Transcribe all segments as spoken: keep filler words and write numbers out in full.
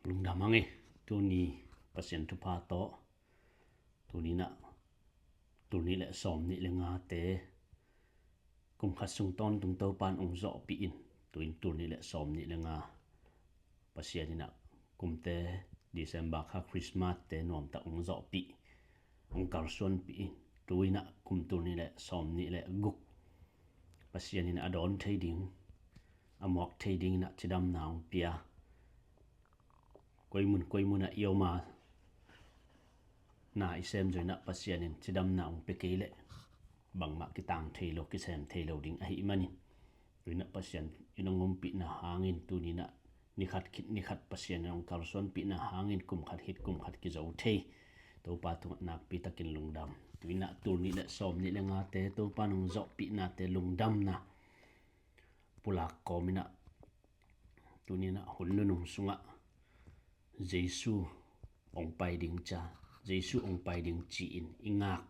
Lungdam hang e. Tuni Pasian thupha tawh, tuni nah, tul nih le sawm nih le ngate kum khat sung tawntung Topan hong zawhpih in, tuin tul nih le sawm nih le nga Pasian in ah kumte December kha Christmas te nuamtak hong zawhpih, hong kalsuanpih in, tuin ah kum tul nih le sawm nih le guk Pasian in a dawn thei ding, a muak thei ding in ah cidamna hong pia. Koimun koimun ah i om a, na i sem zo in ah Pasian in cidamna hong pia kei leh bangmah kitang thei lo, kisem thei lo ding ahih manin, tuin ah Pasian in hong ompihna hangin tuni nah nikhat khit nikhat Pasian in hong kalsuanpihna hangin kum khat khit kum khat kizo thei Topa tungah nakpi takin lungdam. Tuin ah tul nih le sawm nih le ngate Topa in hong zawhpihnate lungdamna pulak kawmin ah, tuni nah hun nunung sungah Jesu hong pai ding ca, Jesu hong pai ding ci-in i ngak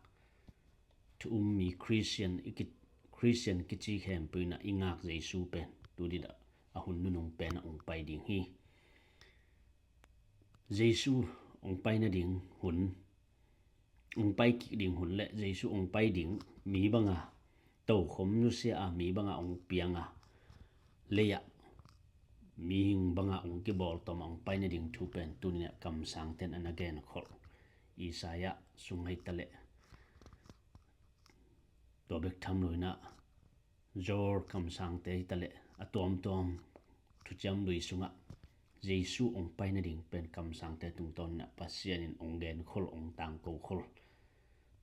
thu um mi Christian, i ki, Christian kici khempeuh in ah i ngak Jesu pen tuni nah a hun nunung pen ah hong pai ding hi. Jesu hong pai nading hun, hong pai kik ding hun le Jesu hong pai ding, mi banga tokhom nusia a, mi banga hong piang a, lei ah mihing banga hong kibawltawm a hong pai nading thu pen tuni nah kamsangte in a na genkholh Isaiah sung hi ta leh, tua bek tham lo in ah Joel kamsangte hi ta leh, a tuamtuam Thuciam Lui sungah Jesu hong pai nading pen kamsangte tungtawn in ah Pasian in hong genkholh, hong tangkokhol.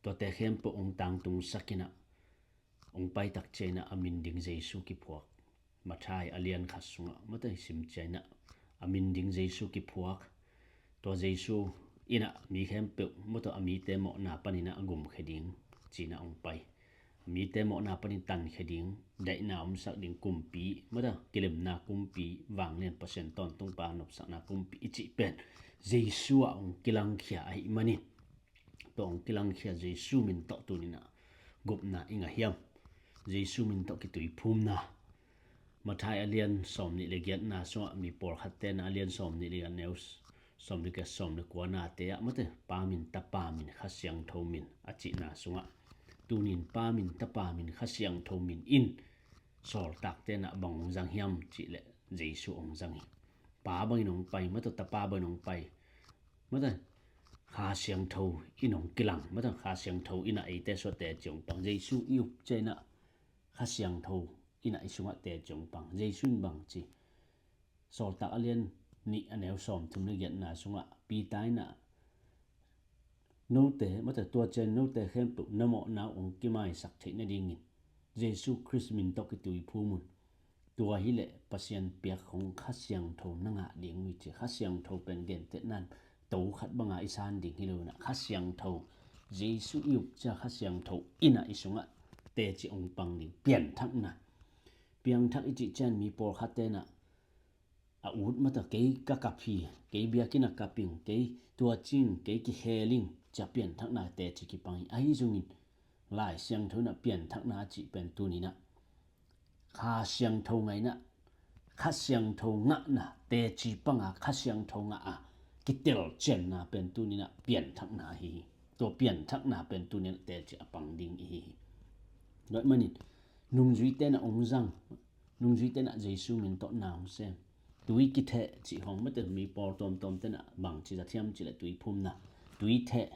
Tuate khempeuh hong tangtungsak in ah hong pai tak ciang in ah a min ding Jesu kiphuak. Matthai a lian khat sungah mate sim ciang in ah a min ding Jesu kiphuak. Tua Jesu in ah mi khempeuh mate a mite mawhna panin ah a gumkhia ding ci-in ah hong pai. A mite mawhna panin tankhia ding, daihna omsak ding kumpi, mate kilemna kumpi, vanglian Pasian tawntungpa nopsakna kumpi i cih pen Jesu ah hong kilangkhia ahih manin, tua hong kilangkhia Jesu min tawh tuni nah gupna i ngah hiam? Jesu min tawh kituiphumna. Matthai a lian sawm nih le giatna sungah mi pawlkhatte in ah a lian sawm nih le giat, a neu sawm le giat, sawm le kuanate ah mate Pa min, Tapa min, Kha Siangtho min a cihna sungah, tunin Pa min, Tapa min, Kha Siangtho min in sawltakte in ah bang hong zang hiam cih leh Jesu hong zang hi. Pa bangin hong pai, mate Tapa bangin hong pai, mate Kha Siangtho in hong kilang, mate Kha Siangtho in ah eite suah teci hong pang. Jesu i up ciang in ah Kha Siangtho in ah i sungah teci hong pang. Jesu in bang ci? Sawltak a lian nih, a neu sawmthum le giatna sungah Peter in ah, note, mate tua ciang note khempeuh na mawhna uh hong kimaisak theih nadingin Jesu Khrist min tawh kituiphum un. Tua hileh Pasian piak khong Kha Siangtho na ngah ding uh hi ci. Kha Siangtho pen gentehna in to khat banga i san ding hi lo in ah, Kha Siangtho, Jesu i up ciang Kha Siangtho in ah i sungah teci hong pang ding. Pianthakna. Piangthak i cih ciang mi pawlkhatte in ah a ut, mate kei ka kap hi, kei biakinn ah kap ing, kei tua ci ing, kei kikhel ing, ci-a pianthakna teci kipang hi. Ahi zongin Lai Siangtho in ah pianthakna a cih pen tuni nah Kha Siangtho ngah in ah, Kha Siangtho ngahna, teci panga Kha Siangtho ngah a kitelcianna pen tuni nah pianthakna ahi hi. Tua pianthakna pen tuni nah teci a pang ding i hi hi. Tua ahih manin nungzuite in ah hong zang, nungzuite in ah Jesu min tawh na hong sem. Tui kitheh cih khong, mate mi pawl tuamtuamte in ah bang ci zat hiam cih leh tuiphumna. Tui theh,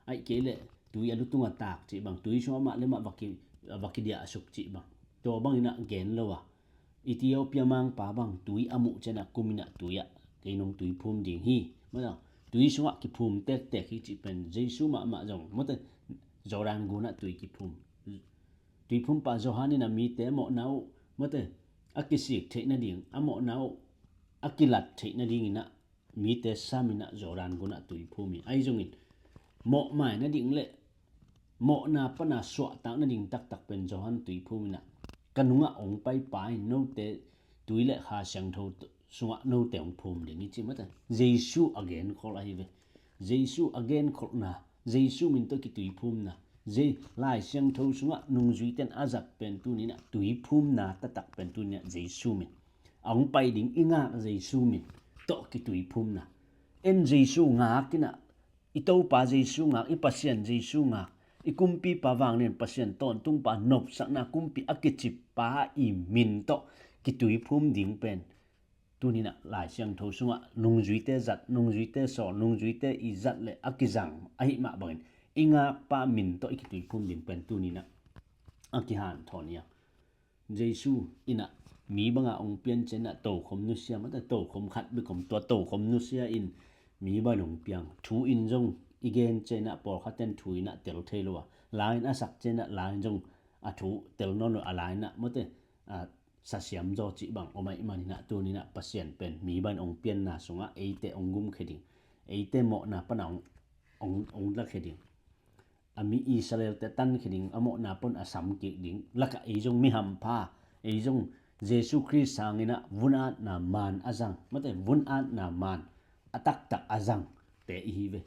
ahih kei leh tui a lu tungah tak cih bang, tui sungah mah le mah va ki, va kidiahsuk cih bang, tua bangin ah gen lo a, Ethiopia mangpa bang tui a muh ciang ah kum in ah tui ah kei nong tuiphum ding hi, mate, tui sungah kiphum tektek hi cih pen Jesu mahmah zong, mate, Jordan gun ah tui kiphum. Tuiphumpa Johan in ah mite mawhna uh, mate, a kisik theih nading, a mawhna uh a kilat theih nadingin ah mite sam in ah Jordan gun ah tuiphum hi. Ahi zongin mawhmai nading le mawhna pana suahtak nading taktak pen Johan tuiphum in ah, ka nungah hong paipa in note tui le Kha Siangtho sungah note hong phum ding hi ci, mate. Jesu a genkhol ahi ve. Jesu a genkholhna, Jesu min tawh kituiphumna, Je, Lai Siangtho sungah nungzuite in a zat pen tuni nah tuiphumna taktak pen tuni nah Jesu min. A hong pai ding i ngak Jesu min tawh kituiphumna. en Jesu ngak in ah, i Topa Jesu ngak, i Pasian Jesu ngak, i kumpipa vangin Pasian tawntungpa nopsakna kumpi a kicippa i min tawh kituiphum ding pen tuni in ah Lai Siangtho sungah nungzuite zat, nungzuite sawl, nungzuite i zat le a kizang ahi mah bangin i ngakpa min tawh i kituiphum ding pen tuni in ah a kihanthawn hi a. Jesu in ah mi banga ong pian ciang in ah tokhom nusia, mate tokhom khat bek om, tua tokhom nusia in mi bang ong piang. Thu in zong i gen ciang in ah pawlkhat ten thu in ah tel thei lo a, la in a sak ciang in ah la in zong a thu tel nawn lo a, la in ah mate a sasiam zaw cih bang om ahih manin ah tuni in ah Pasian pen mi bang ong pianna sungah eite ong gumkhia ding, eite mawhna pana ong, ong, ong lakhia ding, a mi Israelte tankhia ding, a mawhna pan a samkik ding lakah ei zong mi hampha, ei zong Jesu Khrist sangin ah vunatna maan a zang, mate vunatna maan a taktak a zangte i hi ve.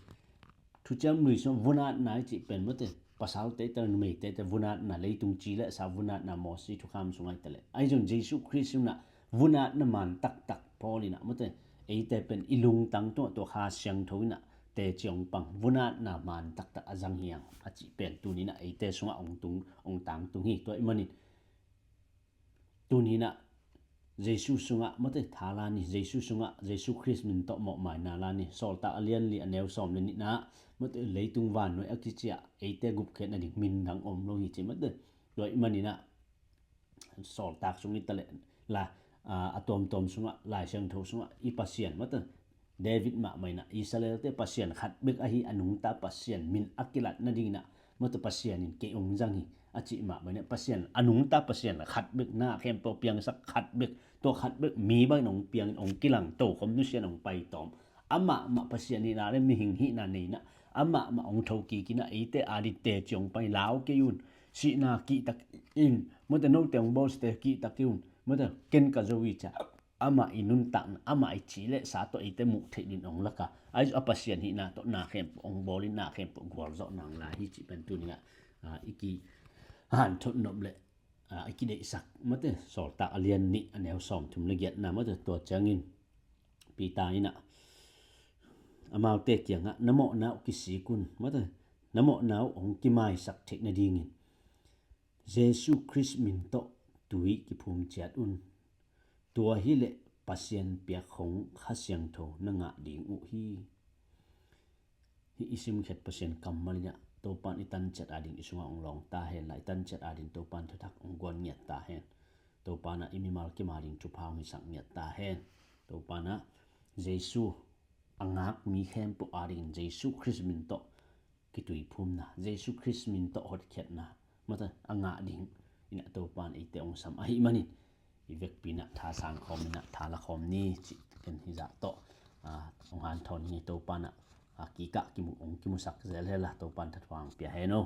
Thuciam Lui sungah vunatna i cih pen mate pasalte ta, numeite ta vunatna, leitung ci le sa vunatna, Mosi thukham sungah i ta le, ahi zong Jesu Khrist in ah vunatna maan taktak Paul in ah mate eite pen i lungtang tungah tua Kha Siangtho in ah teci ong pang, vunatna maan taktak a zang hi hang a cih pen tuni in ah eite sungah ong tung, ong tangtung hi. Tua ahih manin tuni in ah Jesu sungah mate tha la ni, Jesu sungah Jesu Khrist min tawh mawhmaina la ni. Sawltak a lian li a neu sawm le nihna ah mate leitung vannuai a kici ah eite gupkhiat nading min dang om lo hi ci mate. Tua ahih manin ah Sawltak sung i ta le la, a, a tuamtuam sungah, Lai Siangtho sungah i Pasian mate David mahmah in ah Israelte Pasian khat bek ahi a nungta Pasian min a kilat nading in ah mate Pasian in kei ong zang hi a cih mahmah in ah Pasian a nungta Pasian khat bek, na khempeuh piangsak khat bek, tua khat bek mi bang ong piang in ong kilang, tokhom nusia in ong paitawm. Amahmah Pasian hihna le mihing hihna nei in ah amahmah ong thokik in ah eite adingte ci ong pai, lau kei un, sihna kihtak in, mate note ong bawlsiate kihtak kei un, mate ken ka zo hi ci a, amah i nuntakna, amah i ci le sa tawh eite muh theih ding ong lak a, ahi zong a Pasian hihna tawh na khempeuh ong bawl in na khempeuh gualzawh nang lai hi cih pen tuni in ah, a, i kihanthawn nop le, a, i kideihsak mate Sawltak a lian nih a neu sawmthum le giatna mate tua ciangin Peter in ah amaute kiangah na mawhna uh kisik un, mate na mawhna uh ong kimaisak theih nadingin Jesu Khrist min tawh tui kiphum ciat un. Tua hi leh Pasian piak khong Kha Siangtho na ngah ding uh hi. Hih i simkhiat Pasian kammal in ah Topa'n i tanciat ading i sungah ong lawng ta hen la, i tanciat ading Topa'n thuthak ong guan ngiat ta hen. Topa'n ah i mimal kim ading thupha ong hisak ngiat ta hen. Topa'n ah Jesu a ngak mi khempeuh adingin Jesu Khrist min tawh kituiphumna, Jesu Khrist min tawh hotkhiatna mate a ngah ding in ah Topa'n eite ong sam ahih manin i vekpi in ah tha sang khawm in ah tha la khawm ni cih ken hizah tawh, a, ong hanthawn hi. Topa'n ah, a, kikah kimu, ong kimusak zel hen la, Topa'n thathuang pia hen aw.